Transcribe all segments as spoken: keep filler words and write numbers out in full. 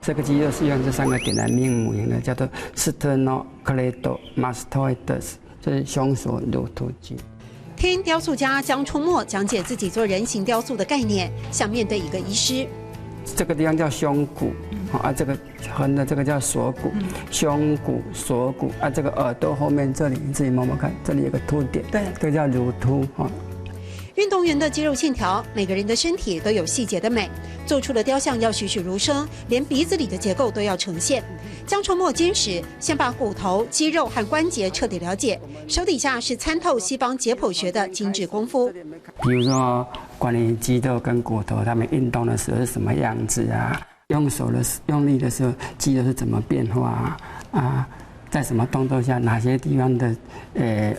这个肌肉是用这三个点来命名的，叫做sternocleidomastoides，就是胸锁乳突肌。听雕塑家江春墨讲解自己做人形雕塑的概念，像面对一个医师。这个地方叫胸骨，好啊，这个横的这个叫锁骨，胸骨、锁骨啊，这个耳朵后面这里，你自己摸摸看，这里有个凸点，对这个叫乳突哈。运动员的肌肉线条，每个人的身体都有细节的美，做出的雕像要栩栩如生，连鼻子里的结构都要呈现。江春墨坚持先把骨头、肌肉和关节彻底了解，手底下是参透西方解剖学的精致功夫。比如说关于肌肉跟骨头，他们运动的时候是什么样子啊？用手的时用力的时候，肌肉是怎么变化啊？啊，在什么动作下，哪些地方的呃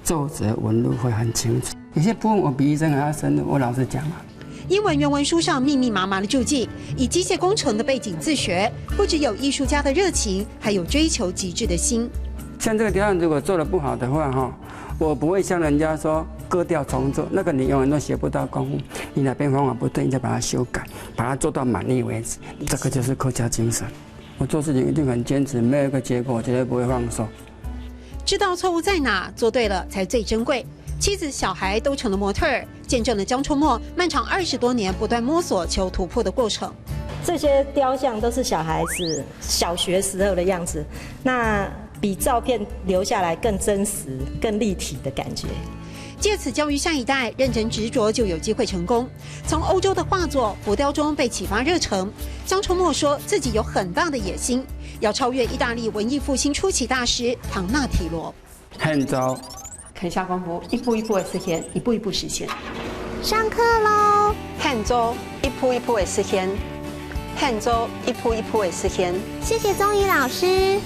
皱褶纹路会很清楚？有些部分我比医生还要深入，我老实讲啊。英文原文书上密密麻麻的注记，以机械工程的背景自学，不只有艺术家的热情，还有追求极致的心。像这个雕像，如果做的不好的话，哈，我不会像人家说割掉重做，那个你永远都学不到功夫，你哪边方法不对，你再把它修改，把它做到满意为止，这个就是客家精神。我做事情一定很坚持，没有一个结果我绝对不会放手。知道错误在哪，做对了才最珍贵。妻子、小孩都成了模特儿，见证了江春墨漫长二十多年不断摸索求突破的过程。这些雕像都是小孩子小学时候的样子，那比照片留下来更真实、更立体的感觉。借此教育下一代，认真执着就有机会成功。从欧洲的画作、浮雕中被启发热忱，江春墨说自己有很大的野心，要超越意大利文艺复兴初期大师唐纳提罗。很早，肯下功夫，一步一步的实现，一步一步实现。上课喽！现做一步一步的实现，现做一步一步的实现。谢谢宗仪老师。